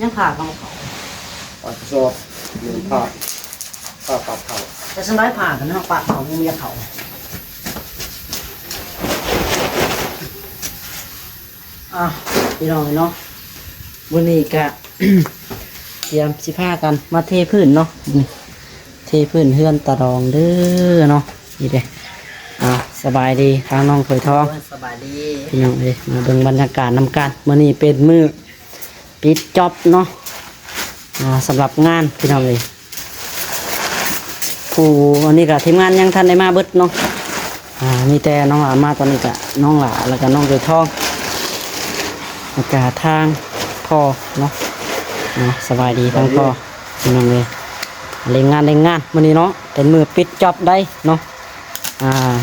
ຍັງຜ່າເຂົ້າ ປາກກະສອບ ແມ່ນຜ່າ ຜ່າປາກເຂົ້າ ແຕ່ສ່ວນຫຼາຍຜ່າກັນເນາະ ປາກເຂົ້າຍັງບໍ່ຢາກເຂົ້າ. ອ່າ ພີ່ນ້ອງເນາະ ມື້ນີ້ກະ ຕຽມຊິພາກັນມາເທພື້ນເນາະ ເທພື້ນເຮືອນຕາດອງເດີເນາະ. ນີ້ເດ້ ອ່າ ສະບາຍດີທາງນ້ອງຖ້ວຍທອງ ໂອ້ຍ ສະບາຍດີ ພີ່ນ້ອງເອີຍ. ມາເບິ່ງບັນຍາກາດນຳກັນ ມື້ນີ້ເປັນມື້ປິດຈອບເນາະ ອ່າ ສຳລັບງານ ພີ່ນ້ອງເອີຍ. ຜູ້ອັນນີ້ກະທີມງານຍັງທັນໄດ້ມາເບິດເນາະ ອ່າ ມີແຕ່ນ້ອງຫຼ້າມາ ຕອນນີ້ກະນ້ອງຫຼ້າ ແລ້ວກະນ້ອງຖ້ວຍທອງ ແລ້ວກະທາງພໍ່ເນາະ. ອ່າ ສະບາຍດີທາງພໍ່ ພີ່ນ້ອງເອີຍ. ເລັ່ງງານເລັ່ງງານມື້ນີ້ເນາະ ເປັນມື້ປິດຈອບໄດ໋ເນາະ. ອ່າ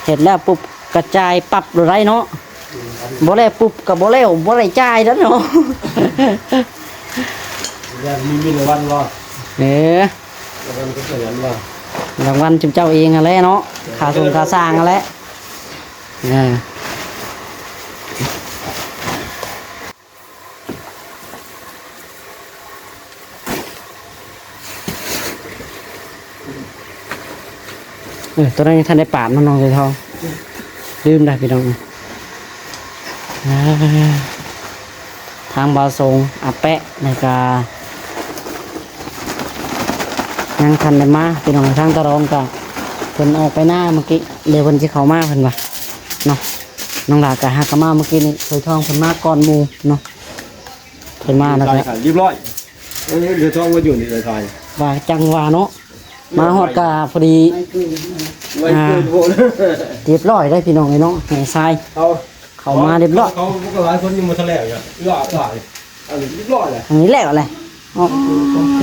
ເຮັດແລ້ວປຸບກະຈ່າຍປັບໂລດໄດ໋ເນາະ ບໍ່ແລ້ວປຸບກະບໍ່ແລ້ວ ບໍ່ໄດ້ຈ່າຍແລ້ວເນາະ. ແລ້ວມີ ມີລາງວັນບໍ່? ເອີ ລາງວັນກໍເປັນຫຍັງບໍ່? ລາງວັນຈຸມເຈົ້າເອງຫັ້ນແຫຼະເນາະ ຄ່າສົ່ງຄ່າສ້າງຫັ້ນແຫຼະ. ເອີ ເອີ ໂຕນັ້ນຍັງທັນໄດ້ປາດເນາະ ນ້ອງເສືອທອງ ລືມໄດ້ພີ່ນ້ອງ. ອ່າ ທາງບ່າວສົງ ອາແປະ ແລ້ວກະຍັງທັນໄດ້ມາ ພີ່ນ້ອງ. ທາງຕາດອງກະເພິ່ນອອກໄປນາເມື່ອກີ້ ດຽວເພິ່ນຊິເຂົ້າມາເພິ່ນວ່າເນາະ. ນ້ອງຫຼ້າກະຫາກະມາເມື່ອກີ້ນີ້ ຖ້ວຍທອງເພິ່ນມາກ່ອນໝູ່ເນາະ ເພິ່ນມາແລ້ວກະ ລຽບຮ້ອຍ. ເອີ ຖ້ວຍທອງມາຢູ່ນີ້ ໄດ້ຖ່າຍ ວ່າຈັ່ງວ່າເນາະ ມາຮອດກະພໍດີ ໄວເກີນ ໄວເກີນໂພດ ອ່າ ຮຽບຮ້ອຍໄດ໋ພີ່ນ້ອງເອີຍເນາະ ແຫ່ຊາຍ ເຂົາ ເຂົ້າມາຮຽບຮ້ອຍ ເຂົາ ເຂົາກໍຫຼາຍຄົນຍັງບໍ່ທັນແລ້ວຢູ່ ເອື້ອ ເອື້ອ ອັນນີ້ຮຽບຮ້ອຍແລ້ວ ອັນນີ້ແລ້ວແຫຼະເນາະ ໂອເຄ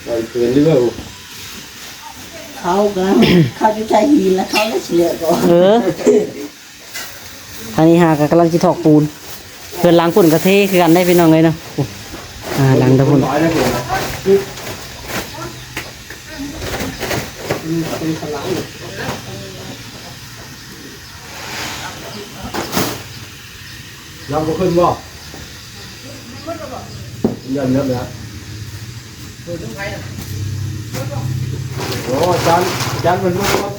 ໄວເກີນເລີຍ ເຂົາກໍ ເຂົາຢູ່ໃຈຫີນແລ້ວ ເຂົາໄດ້ຊິແລ້ວກໍ ເອີ ທາງນີ້ຫາກໍກຳລັງຊິຖອກປູນ ເຮືອນຫຼັງພຸ້ນກໍເທຄືກັນໄດ໋ພີ່ນ້ອງເອີຍເນາະ ອ່າ ຫຼັງທາງພຸ້ນ ຍັງບໍ່ຂຶ້ນບໍ່? ຢ້ານເລີຍນະ ໂອ້ ອາຈານ ອາຈານເພິ່ນ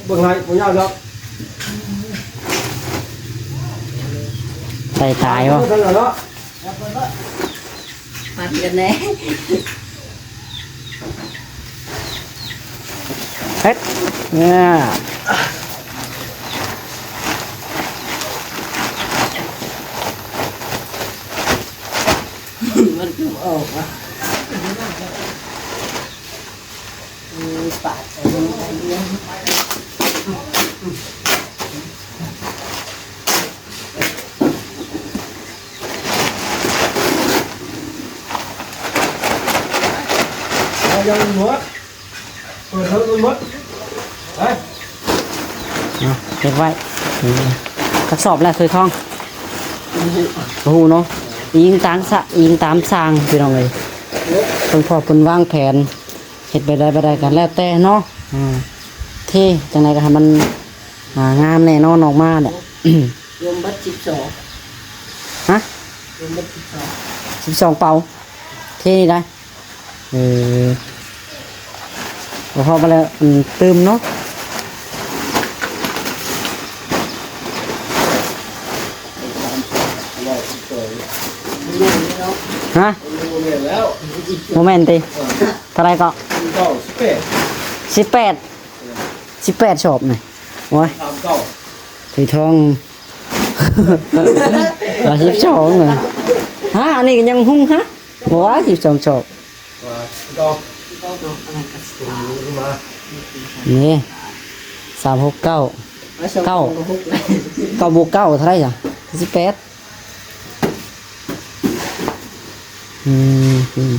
ເບິ່ງໃຫ້ ບໍ່ຍາກດອກ ໃສ່ຕາຍບໍ່? ເນາະ ປັນກັນແດ່ ເຮັດ ເອີ ມັນຄືອອກວ່າ ມີປາດ ເອົາ ຍັງບໍ່ໝົດ ເປີດເລີຍບໍ່ໝົດ ໄປ ເອົາ ເກັບໄວ້ ອືມ ຈັກສອບແລ້ວ ເຄີຍທ່ອງ ບໍ່ຮູ້ເນາະ ອີງຕາມສະ ອີງຕາມຊ່າງ ພີ່ນ້ອງເອີຍ ເພິ່ນພໍເພິ່ນວາງແຜນ ເຮັດແບບໃດ ແບບໃດກໍແລ້ວແຕ່ເນາະ ອືມ ເທ ຈັ່ງໃດກໍໃຫ້ມັນ ອ່າ ງາມແນ່ນອນອອກມາແຫຼະ ລວມເບິດສິບສອງ ຮະ ລວມເບິດສິບສອງ ສິບສອງເປົາ ເທນີ້ໄດ໋ ເອີ ບໍ່ພໍໄປແລ້ວ ອືມ ຕື່ມເນາະ ຮະ ບໍ່ແມ່ນແລ້ວ ບໍ່ແມ່ນຕິ ເອີ ເທົ່າໃດເກາະ ສິບແປດ ສິບແປດ ສິບແປດສອບນີ້ ໂອ້ຍ ສາມເກົ້າ ຖືທອງ ວ່າສິບສອງນະ ຮະ ອັນນີ້ກໍຍັງຮຸ່ງຮະ ບໍ່ວ່າສິບສອງສອບ ວ່າເກົ້າ ນີ້ ສາມຫົກເກົ້າ ເກົ້າ ເກົ້າບວກເກົ້າເທົ່າໃດຊະ ສິບແປດ ອືມ ອືມ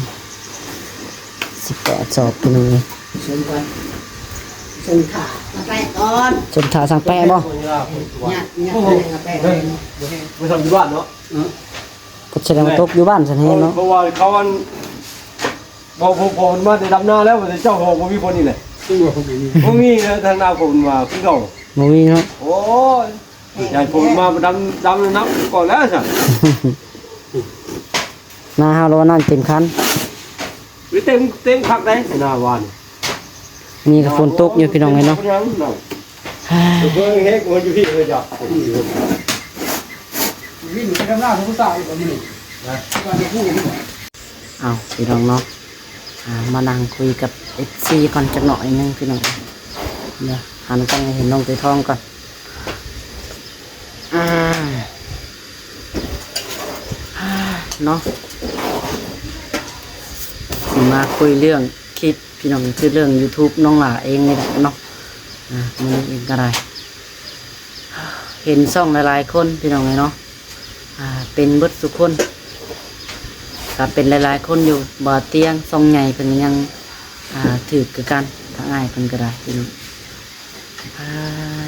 ສິບແປດສອບ ພີ່ນ້ອງເອີຍ ຊົນກ່ອນ ຊົນຂາມາແປະກ່ອນ ຊົນຂາສ້າງແປະບໍ່? ຍາກ ຍາກ ມາແປະ ບໍ່ທັນຢູ່ບ້ານເນາະ ເອີ ກໍສະແດງວ່າຕົກຢູ່ບ້ານຊັ້ນແຮງເນາະ ເພາະວ່າເຂົາອັນ ບໍ່ ພໍ ພໍມາແຕ່ດຳນາແລ້ວ ເຈົ້າບໍ່ມີຄົນນີ້ແຫຼະ ບໍ່ມີແລ້ວ ທາງນາຜົມວ່າຄືເກົ່າ ບໍ່ມີເນາະ ໂອ້ຍ ໃຫຍ່ຜົມມາດຳ ດຳນຳກ່ອນແລ້ວຊັ້ນ ນາເຮົາລະວ່ານ້ຳເຕັມຄັນ ເຕັມ ເຕັມຄັກໃດ ນາວານ ນີ້ກໍຝົນຕົກຢູ່ ພີ່ນ້ອງເອີຍເນາະ ເບິ່ງແຮງກວ່າຢູ່ພີ້ເລີຍຈ້ະ ວິນໄປດຳນາຜູ້ສາວອີກບໍ່ມື້ນີ້ ນະ ວ່າຈະຮູ້ ເອົາ ພີ່ນ້ອງເນາະ ອ່າ ມານັ່ງຄຸຍກັບເອັຟຊີກ່ອນຈັກໜ້ອຍໜຶ່ງ ພີ່ນ້ອງ ດຽວຫັນກ້ອງໃຫ້ເຫັນນ້ອງເຕຍທອງກ່ອນ ອ່າ ເນາະ ຊິມາຄຸຍເລື່ອງຄລິບ ພີ່ນ້ອງ ຄືເລື່ອງຢູທູບນ້ອງຫຼ້າເອງນີ້ແຫຼະເນາະ ອ່າ ມື້ນີ້ເອງກໍໄດ້ ເຫັນຊ່ອງຫຼາຍໆຄົນ ພີ່ນ້ອງເອີຍເນາະ ອ່າ ເປັນເບິດທຸກຄົນ ກໍເປັນຫຼາຍໆຄົນຢູ່ ບໍ່ຕຽງ ຊ່ອງໃຫຍ່ເພິ່ນກໍຍັງ ອ່າ ຖືກຄືກັນ ທາງອ້າຍເພິ່ນກໍໄດ້ ພີ່ນ້ອງ ອ່າ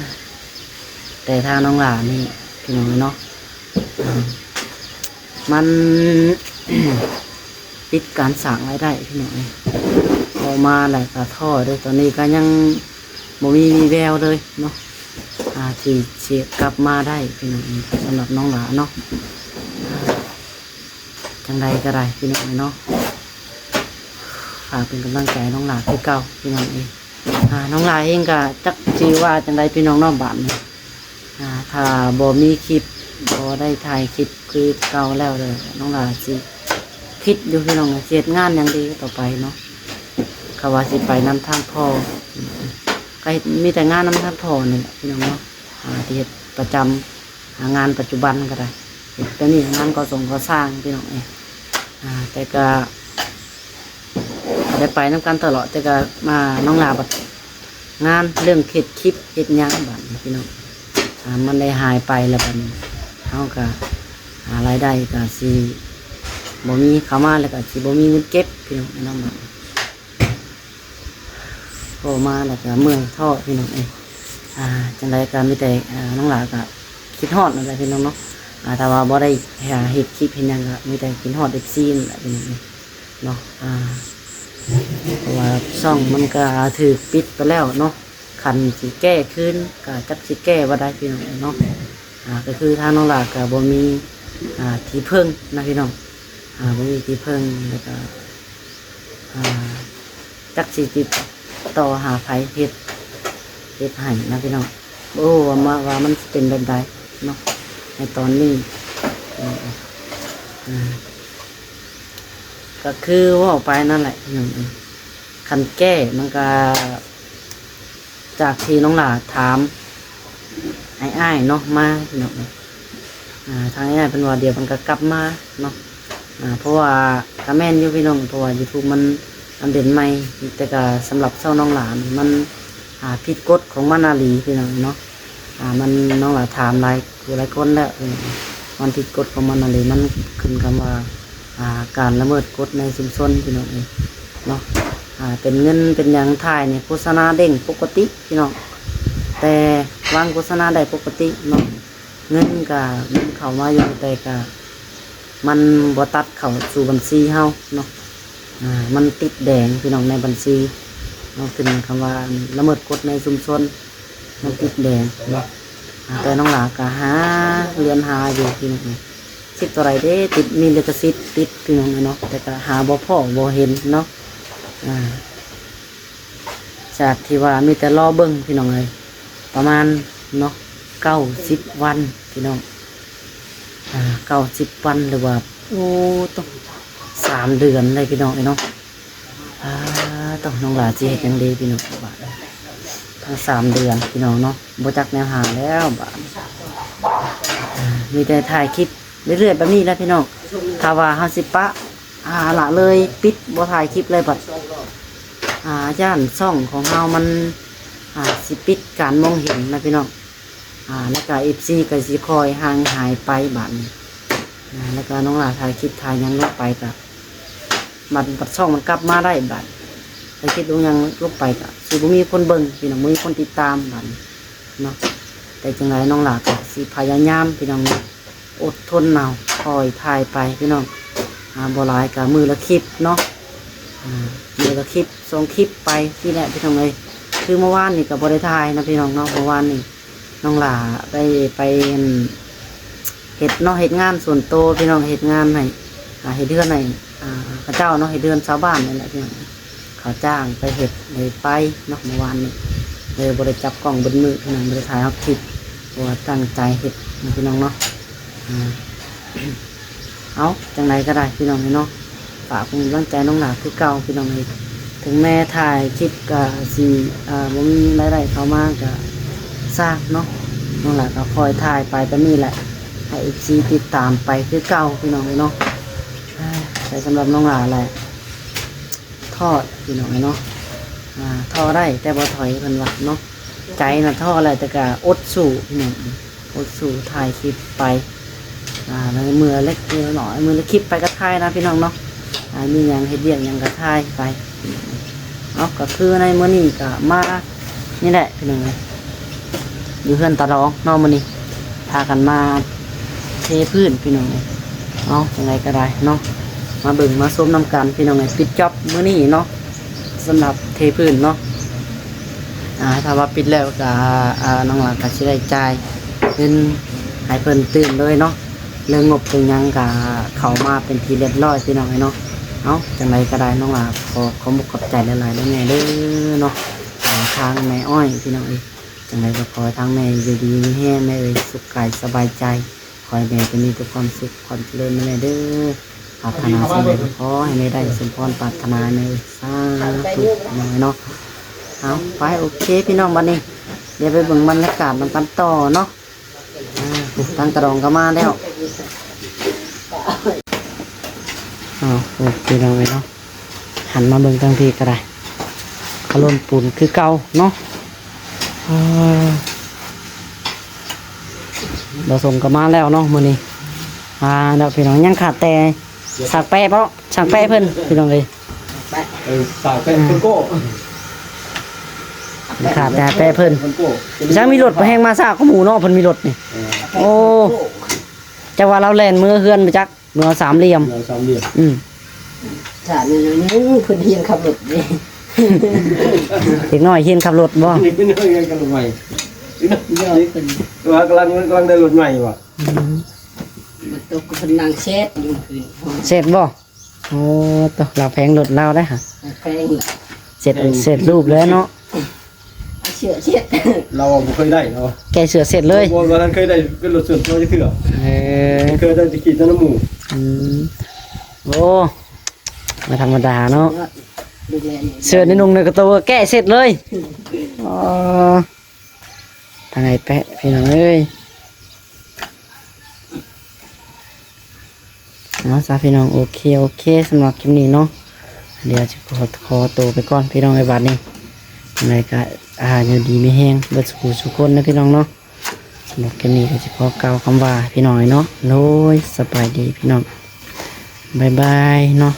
ແຕ່ທາງນ້ອງຫຼ້ານີ້ ພີ່ນ້ອງເອີຍເນາະ ອ່າ ມັນ ປິດການສ້າງລາຍໄດ້ ພີ່ນ້ອງເອີຍ ອອກມາແລ້ວກໍທໍ້ເດີ້ ຕອນນີ້ກໍຍັງບໍ່ມີວີ່ແວວເລີຍເນາະ ອ່າ ທີ່ຊິກັບມາໄດ້ ພີ່ນ້ອງເອີຍ ສຳລັບນ້ອງຫຼ້າເນາະ ອ່າ ຈັ່ງໃດກໍໄດ້ ພີ່ນ້ອງເອີຍເນາະ ຝາກເປັນກຳລັງໃຈນ້ອງຫຼ້າຄືເກົ່າ ພີ່ນ້ອງເອີຍ ອ່າ ນ້ອງຫຼ້າເອງກໍຈັກຊິວ່າຈັ່ງໃດ ພີ່ນ້ອງເນາະ ບາດນີ້ ອ່າ ຖ້າບໍ່ມີຄລິບ ບໍ່ໄດ້ຖ່າຍຄລິບຄືເກົ່າແລ້ວເດີ ນ້ອງຫຼ້າຊິຄິດຢູ່ ພີ່ນ້ອງ ຊິເຮັດງານຫຍັງດີຕໍ່ໄປເນາະ ກໍວ່າຊິໄປນຳທາງພໍ່ ກໍເຮັດ ມີແຕ່ງານນຳທາງພໍ່ນີ້ແຫຼະ ພີ່ນ້ອງເນາະ ອ່າ ທີ່ເຮັດປະຈຳ ອ່າ ງານປັດຈຸບັນກໍໄດ້ ເຮັດແບບນີ້ ງານກໍ່ສົງກໍ່ສ້າງ ພີ່ນ້ອງເອີຍ ອ່າ ແຕ່ກໍ ກໍ ໄດ້ໄປນຳກັນຕະຫຼອດ ແຕ່ກໍມາ ນ້ອງຫຼ້າບັດງານເລື່ອງເຮັດຄລິບເຮັດຫຍັງ ບັດນີ້ພີ່ນ້ອງ ອ່າ ມັນໄດ້ຫາຍໄປແລ້ວ ບັດນີ້ເຮົາກໍຫາລາຍໄດ້ກໍຊິບໍ່ມີເຂົ້າມາ ແລ້ວກໍຊິບໍ່ມີເງິນເກັບພີ່ນ້ອງເນາະ ບັດນີ້ ພໍມາແລ້ວກໍເມື່ອຍທ້ອພີ່ນ້ອງເອີຍ ອ່າ ຈັ່ງໃດກໍມີແຕ່ ອ່າ ນ້ອງຫຼ້າກໍຄິດຮອດນັ້ນແຫຼະພີ່ນ້ອງເນາະ ອ່າ ຖ້າວ່າບໍ່ໄດ້ຫາເຮັດຄລິບເຮັດຫຍັງກໍມີແຕ່ຄິດຮອດເອັຟຊີນັ້ນແຫຼະພີ່ນ້ອງເອີຍ ເນາະ ອ່າ ເພາະວ່າຊ່ອງມັນກໍຖືກປິດໄປແລ້ວເນາະ ຄັນຊິແກ້ຄືນກໍຈັກຊິແກ້ບໍ່ໄດ້ພີ່ນ້ອງເນາະ ອ່າ ກໍຄືທາງນ້ອງຫຼ້າກໍບໍ່ມີ ອ່າ ທີ່ເພິ່ງນະພີ່ນ້ອງ ອ່າ ບໍ່ມີທີ່ເພິ່ງ ແລ້ວກໍ ອ່າ ຈັກຊິຕິດຕໍ່ຫາໃຜເຮັດ ເຮັດໃຫ້ນະພີ່ນ້ອງ ບໍ່ຮູ້ວ່າມາ ວ່າມັນຊິເປັນແບບໃດເນາະ ໃນຕອນນີ້ ເອີ ອ່າ ກໍຄືເວົ້າໄປນັ້ນແຫຼະພີ່ນ້ອງເອີຍ ຄັນແກ້ມັນກໍ ຈາກທີ່ນ້ອງຫຼ້າຖາມອ້າຍໆເນາະ ມາພີ່ນ້ອງ ອ່າ ທາງອ້າຍໆເພິ່ນວ່າດຽວມັນກໍກັບມາເນາະ ອ່າ ເພາະວ່າກໍແມ່ນຢູ່ພີ່ນ້ອງ ເພາະວ່າຢູທູບມັນອັບເດດໃໝ່ ແຕ່ກໍສຳລັບຊ່ອງນ້ອງຫຼ້ານີ້ມັນ ອ່າ ຜິດກົດຂອງມັນອີ່ຫຼີພີ່ນ້ອງເນາະ ອ່າ ມັນ ນ້ອງຫຼ້າຖາມຫຼາຍ ຫຼາຍຄົນແລ້ວ ເອີ ມັນຜິດກົດຂອງມັນຫັ້ນເດ ມັນຂຶ້ນຄຳວ່າ ອ່າ ການລະເມີດກົດໃນຊຸມຊົນພີ່ນ້ອງເອີຍເນາະ ອ່າ ເປັນເງິນເປັນຫຍັງ ຖ່າຍນີ້ໂຄສະນາເດ້ງປົກກະຕິພີ່ນ້ອງ ແຕ່ວາງໂຄສະນາໄດ້ປົກກະຕິເນາະ ເງິນກະ ເງິນເຂົ້າມາຢູ່ ແຕ່ກະມັນບໍ່ຕັດເຂົ້າສູ່ບັນຊີເຮົາເນາະ ອ່າ ມັນຕິດແດງພີ່ນ້ອງ ໃນບັນຊີເນາະ ຂຶ້ນຄຳວ່າລະເມີດກົດໃນຊຸມຊົນ ມັນຕິດແດງເນາະ ອ່າ ແຕ່ນ້ອງຫຼ້າກໍຫາເລື່ອນຫາຢູ່ພີ່ນ້ອງເອີຍ ສິດເທົ່າໃດເດ້ ຕິດ ມີລິຂະສິດຕິດພີ່ນ້ອງເອີຍເນາະ ແຕ່ກໍຫາບໍ່ພໍ້ບໍ່ເຫັນເນາະ ອ່າ ຈາກທີ່ວ່າມີແຕ່ລໍເບິ່ງພີ່ນ້ອງເອີຍ ປະມານເນາະ ເກົ້າສິບວັນພີ່ນ້ອງ ອ່າ ເກົ້າສິບວັນ ຫຼືວ່າ ໂອ້ ຕ້ອງສາມເດືອນເລີຍພີ່ນ້ອງເອີຍເນາະ ອ່າ ຕ້ອງ ນ້ອງຫຼ້າຊິເຮັດຫຍັງດີພີ່ນ້ອງ ບາດທັງສາມເດືອນພີ່ນ້ອງເນາະ ບໍ່ຈັກແນວຫາແລ້ວບາດ ອ່າ ມີແຕ່ຖ່າຍຄລິບເລື້ອຍໆແບບນີ້ແຫຼະພີ່ນ້ອງ ຖ້າວ່າເຮົາຊິປະ ອ່າ ລະເລີຍ ປິດ ບໍ່ຖ່າຍຄລິບເລີຍ ບັດ ອ່າ ຢ້ານຊ່ອງຂອງເຮົາມັນ ອ່າ ຊິປິດການມອງເຫັນນະພີ່ນ້ອງ ອ່າ ແລ້ວກະເອັຟຊີກໍຊິຄ່ອຍຫ່າງຫາຍໄປບາດນີ້ ອ່າ ແລ້ວກະນ້ອງຫຼ້າຖ່າຍຄລິບຖ່າຍຫຍັງລົງໄປກະ ບັດ ບັດຊ່ອງມັນກັບມາໄດ້ບາດ ຖ່າຍຄລິບລົງຫຍັງລົງໄປກະຊິບໍ່ມີຄົນເບິ່ງພີ່ນ້ອງ ບໍ່ມີຄົນຕິດຕາມບາດນີ້ເນາະ ແຕ່ຈັ່ງໃດນ້ອງຫຼ້າກໍຊິພະຍາຍາມພີ່ນ້ອງເນາະ ອົດທົນເອົາ ຄ່ອຍຖ່າຍໄປພີ່ນ້ອງ ອ່າ ບໍ່ຫຼາຍກໍມື້ລະຄລິບເນາະ ອ່າ ມື້ລະຄລິບສອງຄລິບໄປຊີ້ແຫຼະພີ່ນ້ອງເອີຍ ຄືເມື່ອວານນີ້ກໍບໍ່ໄດ້ຖ່າຍນະພີ່ນ້ອງເນາະ ເມື່ອວານນີ້ນ້ອງຫຼ້າໄດ້ໄປ ອັນ ເຮັດເນາະ ເຮັດງານສ່ວນໂຕພີ່ນ້ອງ ເຮັດງານໃຫ້ ອ່າ ເຮັດເຮືອນໃຫ້ ອ່າ ເຂົາເຈົ້າເນາະ ເຮັດເຮືອນຊາວບ້ານນີ້ແຫຼະພີ່ນ້ອງ ເຂົາຈ້າງໄປເຮັດ ເລີຍໄປເນາະ ເມື່ອວານນີ້ ເລີຍບໍ່ໄດ້ຈັບກ້ອງເບິດມື້ພີ່ນ້ອງ ບໍ່ໄດ້ຖ່າຍຮອດຄລິບ ເພາະວ່າຕັ້ງໃຈເຮັດນະພີ່ນ້ອງເນາະ ອ່າ ເອົາ ຈັ່ງໃດກໍໄດ້ພີ່ນ້ອງເອີຍເນາະ ຝາກເປັນກຳລັງໃຈນ້ອງຫຼ້າຄືເກົ່າພີ່ນ້ອງເອີຍ ເຖິງແມ້ຖ່າຍຄລິບກໍຊິ ອ່າ ບໍ່ມີລາຍໄດ້ເຂົ້າມາກໍຊ່າງເນາະ ນ້ອງຫຼ້າກໍຄ່ອຍຖ່າຍໄປແບບນີ້ແຫຼະ ໃຫ້ເອັຟຊີຕິດຕາມໄປຄືເກົ່າພີ່ນ້ອງເອີຍເນາະ ອ່າ ແຕ່ສຳລັບນ້ອງຫຼ້າແຫຼະ ທໍ້ພີ່ນ້ອງເອີຍເນາະ ອ່າ ທໍ້ໄດ້ແຕ່ບໍ່ຖອຍເພິ່ນວ່າເນາະ ໃຈນະທໍ້ແຫຼະ ແຕ່ກະອົດສູ້ພີ່ນ້ອງ ອົດສູ້ຖ່າຍຄລິບໄປ ອ່າ ໃນມື້ເລັກມື້ນ້ອຍ ມື້ລະຄລິບໄປກໍຖ່າຍນະພີ່ນ້ອງເນາະ ອ່າ ມີຫຍັງເຮັດວຽກຫຍັງກໍຖ່າຍໄປ ເນາະ ກໍຄືໃນມື້ນີ້ກໍມານີ້ແຫຼະພີ່ນ້ອງເອີຍ ຢູ່ເຮືອນຕາດອງເນາະ ມື້ນີ້ພາກັນມາເທພື້ນພີ່ນ້ອງເອີຍ ເນາະ ຈັ່ງໃດກໍໄດ້ເນາະ ມາເບິ່ງມາຊົມນຳກັນພີ່ນ້ອງເອີຍ ປິດຈັອບມື້ນີ້ເນາະ ສຳລັບເທພື້ນເນາະ ອ່າ ຖ້າວ່າປິດແລ້ວກໍ ອ່າ ນ້ອງຫຼ້າກໍຊິໄດ້ຈ່າຍເງິນໃຫ້ເພິ່ນຕື່ມເລີຍເນາະ ເລື່ອງງົບເລື່ອງຫຍັງກໍເຂົ້າມາເປັນທີ່ຮຽບຮ້ອຍພີ່ນ້ອງເອີຍເນາະ ເອົາ ຈັ່ງໃດກໍໄດ້ນ້ອງຫຼ້າຂໍຂອບອົກຂອບໃຈຫຼາຍໆເດີ້ແມ່ເດີ້ເນາະ ອ່າ ທາງແມ່ອ້ອຍພີ່ນ້ອງເອີຍ ຈັ່ງໃດກໍຂໍໃຫ້ທາງແມ່ຢູ່ດີມີແຮງແມ່ເອີຍ ສຸກກາຍສະບາຍໃຈ ຂໍໃຫ້ແມ່ຈະມີແຕ່ຄວາມສຸກຄວາມຈະເລີນນະແມ່ເດີ້ ປາດຖະໜາສິ່ງໃດກໍຂໍໃຫ້ແມ່ໄດ້ສົມພອນປາດຖະໜາແມ່ເອີຍ ສາທຸ ພີ່ນ້ອງເອີຍເນາະ ເອົາ ໄປ ໂອເຄພີ່ນ້ອງ ບັດນີ້ ດຽວໄປເບິ່ງບັນຍາກາດນຳກັນຕໍ່ເນາະ ອ່າ ທາງຕາດອງກໍມາແລ້ວ ເອົາ ໂອເຄພີ່ນ້ອງເອີຍເນາະ ຫັນມາເບິ່ງທາງພີ້ກໍໄດ້ ຂະຫຼົ່ນປູນຄືເກົ່າເນາະ. ເອີ ບ່າວສົງກໍມາແລ້ວເນາະມື້ນີ້. ມາແລ້ວພີ່ນ້ອງ ຍັງຂາດແຕ່ສາກແປະເນາະ ສາກແປະເພິ່ນພີ່ນ້ອງເອີຍ. ເອີ ສາກແປະຄົນໂກ້ ຂາດແຕ່ແປະເພິ່ນ ຄົນໂກ້. ຈັ່ງມີລົດ ແຮ່ງມາຊ້າກວ່າໝູ່ເນາະ ເພິ່ນມີລົດນີ້. ເອີ ໂອ້ ຈັກວ່າລາວແລ່ນເມືອເຮືອນໄປຈັກ ເມືອສາມຫຼ່ຽມ ເມືອສາມຫຼ່ຽມ. ອືມ ສາມຫຼ່ຽມນີ້ເພິ່ນຮຽນຂັບລົດເດ້. ເດັກນ້ອຍຮຽນຂັບລົດບໍ່? ເດັກນ້ອຍຮຽນຂັບລົດໃໝ່. ເອີ ເພິ່ນວ່າກຳລັງ ກຳລັງໄດ້ລົດໃໝ່ວ່າ. ອືມ ມັນຕົກເພິ່ນນັ່ງເຊັດຢູ່ຄືນ ເຊັດບໍ່? ໂອ້ ໂຕ ລາວແພງລົດລາວໄດ໋ຫະ ແພງ ເຊັດ ເຊັດຮູບແລ້ວເນາະ. ເສື້ອເຊັດ ລາວບໍ່ເຄີຍໄດ້ເນາະ ແກະເສື້ອເຊັດເລີຍ. ບໍ່ ບໍ່ທັນເຄີຍໄດ້ເປັນລົດສ່ວນຕົວຈັກເທື່ອ. ເອີ ເຄີຍໄດ້ແຕ່ຂີ່ແຕ່ນຳໝູ່. ອືມ ໂອ້ ບໍ່ທຳມະດາເນາະ. ເສື້ອນີ້ນຸ່ງໃນກະໂຕແກະເຊັດເລີຍ. ອໍ ທາງໄອ້ແປະພີ່ນ້ອງເອີຍ. ເອົາຊະພີ່ນ້ອງ ໂອເຄ ໂອເຄ ສຳລັບຄລິບນີ້ເນາະ ດຽວຊິຂໍ ຂໍໂຕໄປກ່ອນພີ່ນ້ອງເອີຍ. ບາດນີ້ ຈັ່ງໃດກໍ ອ່າ ຢູ່ດີມີແຮງເບິດສູ່ຜູ້ສູ່ຄົນເດີພີ່ນ້ອງເນາະ. ສຳລັບຄລິບນີ້ກໍຊິຂໍກ່າວຄຳວ່າ ພີ່ນ້ອງເອີຍເນາະ ໂດຍ ສະບາຍດີພີ່ນ້ອງ ບາຍບາຍເນາະ.